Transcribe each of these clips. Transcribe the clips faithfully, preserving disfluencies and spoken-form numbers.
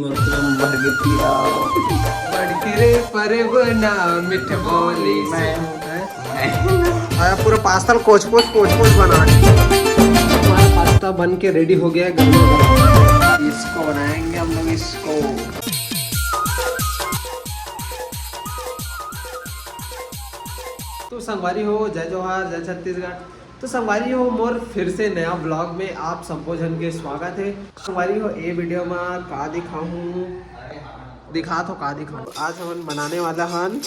भर के पिया। बढ़ के रे परगोना, मिठ बोली से। मैं हैं? आया पूरा पास्ता ल कोच कोच कोच कोच बना। हमारा पास्ता बन के रेडी हो गया है, गरमा गरम। इसको बनाएंगे हम लोग, इसको। तो संगवारी हो, जय जोहार, जय छत्तीसगढ़। तो संगवारी हो, मोर फिर से नया ब्लॉग में आप सबो झन के स्वागत है। संगवारी हो, ए वीडियो में का दिखाऊं, दिखा तो का दिखाऊं। आज हमन बनाने वाला हन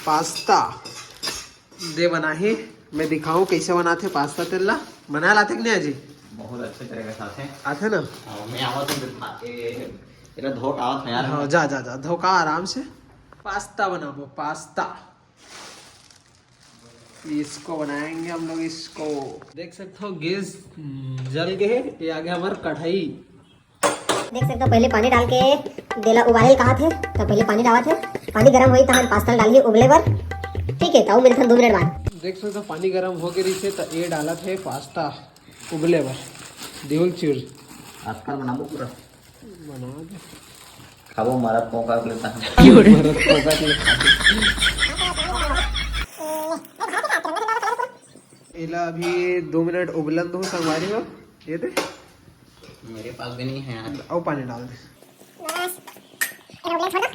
पास्ता। दे बनाही, मैं दिखाऊं कैसे बनाथे पास्ता। तेला बना लाथे कि नहीं जी? बहुत अच्छे तरह के साथ है। आथे ना? हाँ, मैं आवत हूँ, दिखा के। तेरा धोक आवत है यार। हाँ, जा, जा, जा, धोका आराम से। पास्ता बनाबो, पास्ता। इसको बनाएंगे हम लोग, इसको। देख सकते हो, गैस, हम्म, जल गए है। ये आ गया हमारा कढ़ाई। देख सकते हो, पहले पानी डाल के देला उबाले कहा थे, तो पहले पानी डालत है। पानी गरम होई, तहन पास्ता डालही उबले बर। ठीक है, तो मिलथन दो मिनट बाद। देख सकते हो, पानी गरम हो गए रही थे, तो ये डालत है पास्ता उबले बर। दिहुल चिर। आजकल बनाबो पूरा। बना दे। खाबो मरत पोका के लेता। मरत पोका के लेता। एला अभी दो मिनट उबलन दो संगवारी हो। ये दे। मेरे पास भी नहीं है यार। और पानी डाल दे। बस। एला उबलन छोड़ दो।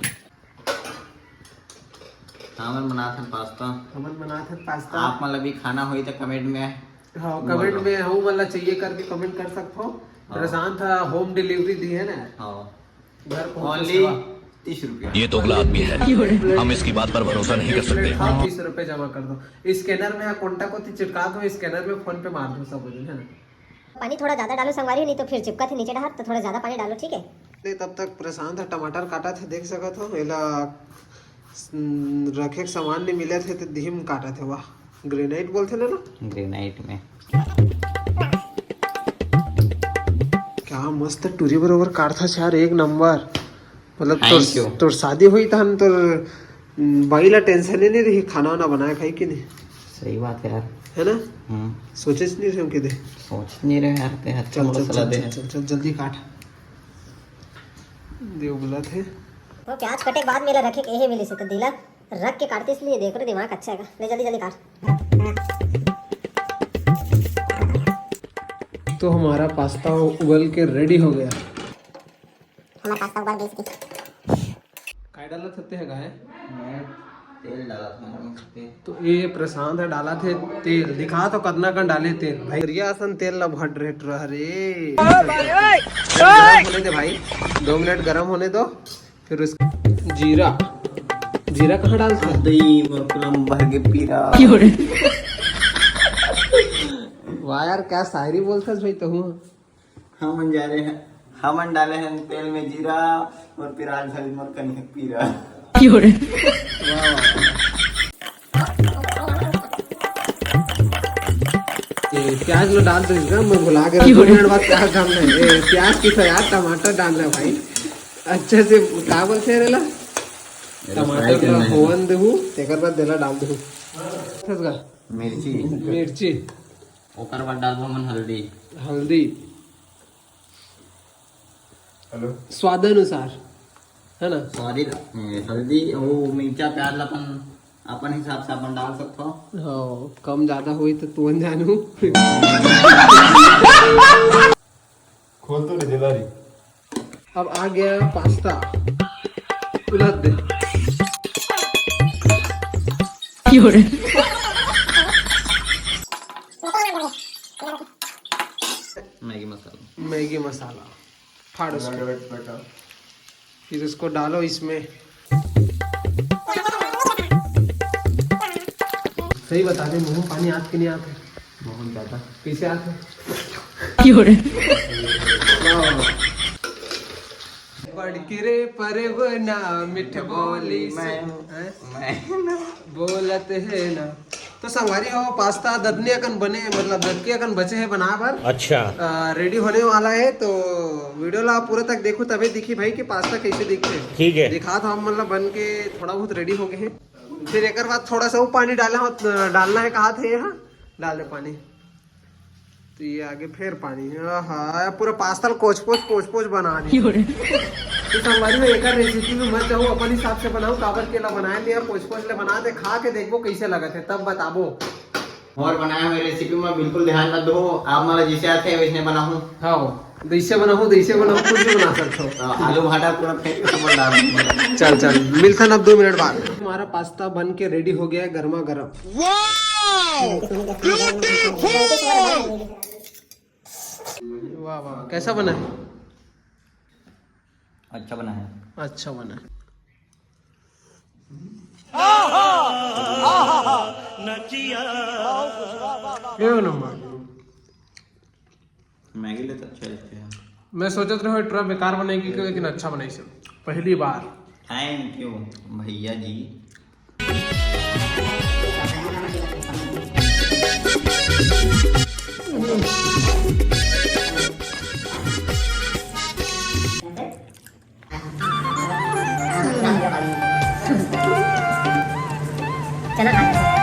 हमन बनात हन पास्ता। हमन बनात हन पास्ता। आप मन ला भी खाना होई त कमेंट में हाँ, बोलो। कमेंट में हूँ मतलब चाहिए करके कमेंट कर सकते हो। हाँ। प्रशांत हा होम डिलीवरी दी है ना। हाँ। घर पहुंचो ओनली सेवा। तीस रुपया। ये दोगला आदमी है, हम इसकी बात पर भरोसा नहीं कर सकते। प्लेट खाओ, तीस रुपये जमा कर दो। स्कैनर में कॉन्टैक्ट होती चिपका दो, स्कैनर में फोन पे मार दो सब, है ना। पानी थोड़ा ज्यादा डालो संगवारी, नहीं तो फिर चिपका थे नीचे डहार, तो थोड़ा ज्यादा पानी डालो, ठीक है। ले, तब तक प्रशांत ह टमाटर काटत हे, देख सकत हो। एला, हम्म, रखे के सामान नहीं मिलत हे, तो धीम काटत हे। वाह, ग्रेनाइट बोलथे ना, ना? ग्रेनाइट में। क्या मस्त टूरी बरोबर काटथस यार, एक नंबर। मतलब तोर, thank you। तोर शादी होई तहन तोर, हम्म, बाई ला टेंशन ही नहीं रही, खाना वाना बनाए खाई कि नहीं। सही बात है यार। है ना? हम्म। सोचे नहीं रहे हम किधे। सोच नहीं रहे यार, ते अच्छा चल, मोला चल, सलाह चल, दे चल, है। चल, चल, जल्दी काट। देव बुलात हे। वो प्याज कटे के बाद मेला रखे के यही मिली से तो दिला रख के काटतीस नहीं, देख रे दिमाग अच्छा है का। ले जल्दी जल्दी काट। तो हमारा पास्ता उबल के रेडी हो गया। हमारा पास्ता उबल गई। काय डालत हते है गाय? मैं तेल डालत हूँ, नमक, तेल। तो ये प्रशांत है डालत हे तेल, दिखा तो कतना कन डाले तेल भाई। रिया असन तेल ला भट रेट रह रे। गरम होने दे भाई, दो मिनट गरम होने दो, फिर उस जीरा, जीरा कहाँ डालते हैं? दही में पूरा भर के पीरा। क्यों रे? वाह यार, क्या शायरी बोलता है भाई तहूँ। हमन जा रहे हैं, हमन डाले हैं तेल में जीरा और पिराज भरी मोर कनिया पीरा। क्यों रे? वाह, वाह, वाह। ए, प्याज लो डाल दो इसका, मैं भुला के क्यों रे? दो मिनट बाद प्याज डाल रहे हैं। ए, प्याज की तो यार, टमाटर डाल रहे हैं भाई। अच्छे से का बोलते हैं रेला? अरे, टमाटर fry करना है। होवन देहू, तेकर बाद देला डाल देहू। मिर्ची। मिर्ची। ओकर बाद डालबो हमन हल्दी। हल्दी। हेलो। स्वाद अनुसार, है ना? स्वाद ही, ए, हल्दी, वो मिर्चा, प्याज ला अपन, अपन हिसाब से अपन डाल सकथो। हाँ, कम ज्यादा होई तो तुमन जानू। खोल तो रे, जला रही। अब आ गया पास्ता, उलट दे। क्यों रे? मैगी मसाला। मैगी मसाला। फाड़ उसको। फिर उसको डालो इसमें। सही बता दे, मुंह में पानी आत कि नहीं आत है? बहुत ज्यादा। कैसे आत है? क्यों रे? बढ़ के रे परगोना, मिठ बोली से। मैं, हैं? मैं ना। बोलत है ना। तो संगवारी हो, पास्ता दतनी अकन बने, मतलब दतकी अकन बचे है बना बर। अच्छा। आ, रेडी होने वाला है, तो वीडियो ला पूरा तक देखो, तबे दिखी भाई कि पास्ता कैसे दिखते हैं। ठीक है। दिखा था हम, मतलब बन के थोड़ा बहुत रेडी हो गए हैं। फिर एक बाद थोड़ा सा वो पानी डाला हो, डालना है, कहा थे यहाँ डाल दे पानी। तो ये आगे फिर पानी। आहा, पूरा पास्ता ल कोच पोच, कोच पोच बना दिया। क्यों रे? तो संगवारी हो, एकर रेसिपी में मत जाहू, अपन हिसाब से बनाहू, काबर के ला बनाए ले, पोंछ पोंछ ले बना दे, खा के देखबो कैसे लगत हे, तब बताबो। मोर बनाए हुए रेसिपी में बिल्कुल ध्यान मत दो, आप मन ला जैसे आथे वैसने बनाहू। हाँ, जैसे बनाहू, जैसे बनाहू, कुछ भी बना सकते हो। हाँ, आलू भाटा पूरा फेंक के सब डाल दूंगा। चल चल, मिलथन अब दो मिनट बाद। हमारा पास्ता बन के रेडी हो गया है, गर्मा गर्म। वाह वाह, कैसा बना है? अच्छा बना है। अच्छा बना है। एक नंबर। मैगी ले तो अच्छा लगता है। मैं सोचत रहे थोड़ा बेकार बनेगी, लेकिन अच्छा बनाइस हे, पहली बार। थैंक यू भैया जी। चना खा।